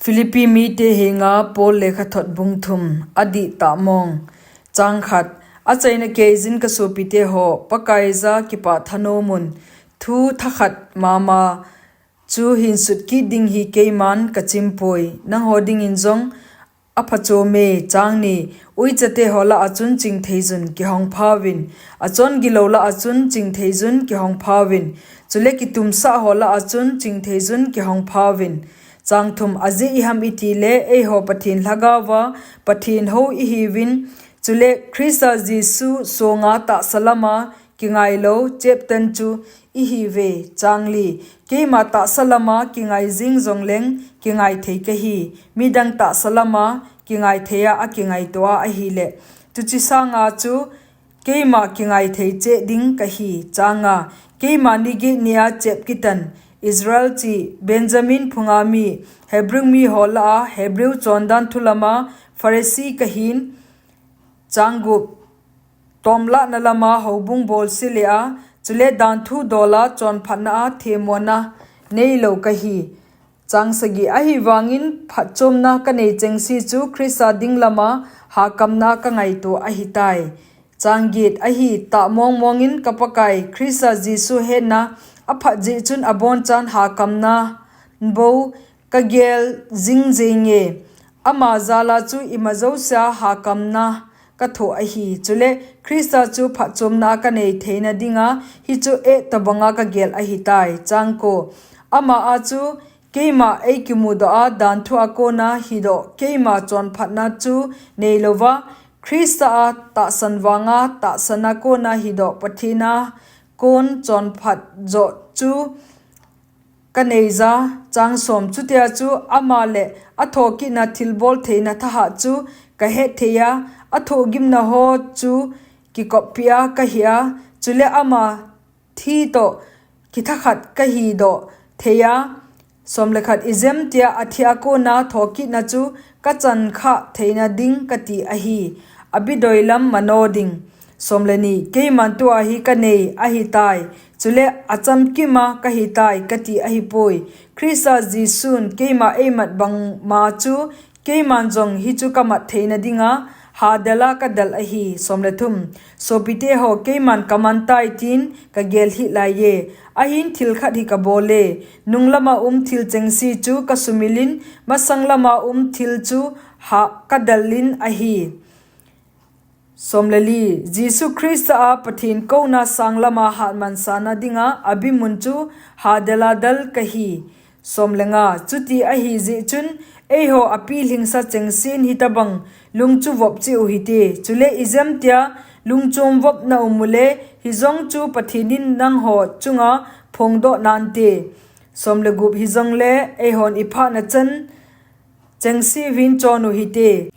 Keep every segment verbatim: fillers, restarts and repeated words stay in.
Philippi mite henga Paul lekhathot bung thum. Adih tah mong. Chang khat. Achaina keiyin kasopite ho, Pakaiya kipah thanomun. Thu thakhat mama chu hinsut kit ding hi keiman kachimpoi. Nangho dingin jong aphachome. Chang ni. Uichate ho lah achun chingtheiyun kihong phauvin. Achon gilou lah achun chingtheiyun kihong phauvin. Chule kitumsah ho lah achun chingtheiyun kihong phauvin. Chang thum. Ajeh iham itile, eiho Pathen lhagaova Pathen hou ihiuvin. Chule Christa Jesu songa tahsa lama kingailou, cheptan chu ihiuve. Chang li. Keima tahsa lama kingai jing jongleng kingai thei kahi. Midang tahsa lama kingai theiya akingaitoa ahile, tuchi sanga chu keima kingai thei cheh ding kahi. Chang nga. Keima ni get nia chep kitan, Israel chi, Benjamin phunga mi, Hebrew mi ho lah a, Hebrew chondan thu lama, Pharisee kahin. Chang gup. Tomlahna lama houbung bolse le a, chule danthu dola chonphatna a themmona neilou kahi. Chang sagi. Ahivangin phatchomna kanei chengse chu Christa ding lama hakamna kangaito ahitai. Chang get. Ahi tah mongmongin ka Pakai Christa Jesu hetna aphat jeh chun abonchan hakamnan bou kagel jing jenge. Ama jala chu ima jousea hakamna kathoh ahi. Chule Christa chu phatchomna kanei theina dinga hichu eh tobanga kagel ahitai. Chang ko. Ama a chu keima eikimudoh a danthu a kona hidoh keima chonphatna chu neilouva, Christa a tahsan vanga tahsan a kona hidoh Pathen a kon chonphat joh chu kaneiya. Chang som. Chutia chu ama le athokitna thilbol theina thahat chu kahet theiya, athohgimna ho chu kikoppia kahia, chule ama thi toh kithakhat kahidoh theiya. Som le khat. Ijemtia athi a kona thokitna chu kachan khah theina ding kati ahi. Abidoi lam mano ding. Som le ni. Keiman tua hi kanei ahitai, chule achamkima kahitai kati ahipoi. Christa Jesun keima eimat bangma chu keiman jong hichu kamat theina dinga hadela kadel ahi. Som le thum. Sopite ho, keiman kamantai tin kagel hih laiye. Ahin thil khat hi kabole. Nunglama um thil chengse chu kasumilin, masang lama um thil chu ha kadelin ahi. Som le li. Jesu Christa a Pathen kouna sang lama hatmansana dinga abimun chu hadela del kahi. Som le nga. Chuti ahi jeh chun eiho apilhingsa chengsen hitobang lungchuvop cheh u hite. Chule ijemtia lungchom vop na um ule, hijong chu Pathen in nangho chunga phongdoh nante. Som le gup. Hijongle eihon iphahna chan chengse uvin chon u hite.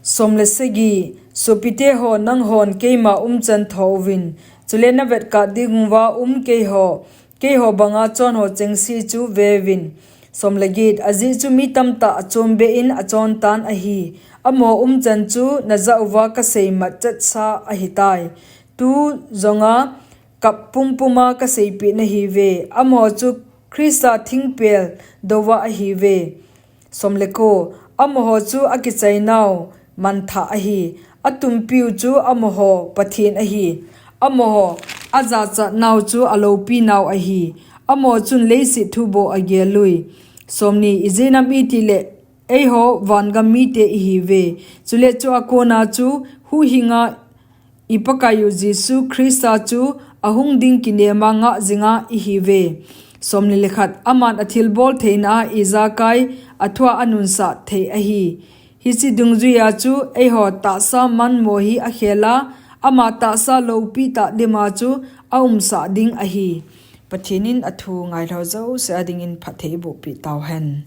Som le sagi. Sopite ho, nanghon keima umchan tho uvin, chule navetkah dinguva um keiho, keiho banga chon ho chengse chu veuvin. Som le get. Ajeh chu mi tamtah achombeh in achontan ahi. Amaho umchan chu najah uva kasei matchetsa ahitai. Tu jonga kap pumpuma kaseipeh nahiuve. Amaho chu Christa thingpel douva ahiuve. Som le ko. Amaho chu akichainau manthah ahi. Atumpiu chu amaho Pathen ahi. Amaho ajachatnau chu aloupinau ahi. Amaho chun leiset thu bou agel ui. Som ni. Ijeh inem itile eiho vangam mite ihiuve. Chule chua kona chu huhhinga i Pakaiu Jesu Christa chu ahung ding kinema ngah jinga ihiuve. Som ni le khat. Aman athilbol theina a ijakai athua anunsah thei ahi. Hiche dungjuia chu eiho tahsa manmo hi akhela, ama tahsa loupitah dima chu aumsah ding ahi. Pathen in athu ngailhou jouse a dingin phatthei eibohpeh tauhen.